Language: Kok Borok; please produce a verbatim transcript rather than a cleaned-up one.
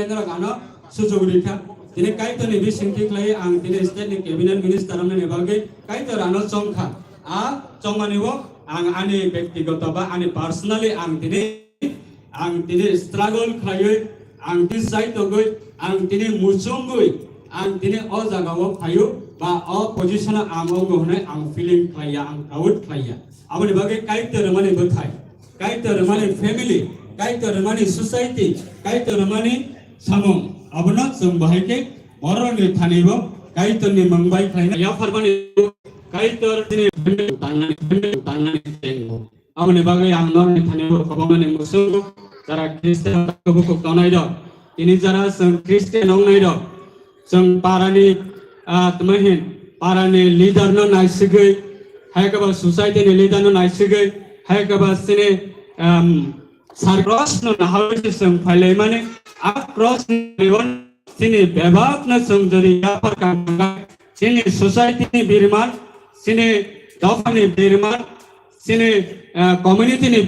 Norok ano suchuk rikha. Tini Kaitorni bisingtwi khlai ang tini state ni cabinet minister wngnani bagwi Kaitor ano chongkha. A chongmani o ang ani bektigoto ba ani personally ang tini, ang tini struggle khlaiwi, ang tini chaitogwi, ang tini muchungwi, ang tini o jagao phaio ba o position o ang wngo hwnwi ang feeling khlaiya, ang proud khlaiya. Aboni bagwi Kaitor mani bwthai. Kaitor mani family, Kaitor mani society, Kaitor mani samung. Abono chwng bahai khe borokni thani bo Kaitorni mung bai khlaina yapharmani Kaitor tini family tangnani, family tangnani chengo. Aboni bagwi ang norokni thani bo khobangmani muchungo jara Christian bukhuk tongnai rok. Tini jara chwng Christian wngnai rok. Chwng parani, ah, tamo hin, parani leader no naisigwi, hai khe ba society ni leader no naisigwi, hai khe ba chini, um, sar cross no naharwi se chwng phailaimani, a cross ni chini bebak no chwng jodi yaphar kang kang, chini society ni birman, chini dopha ni birman, chini, ah, community ni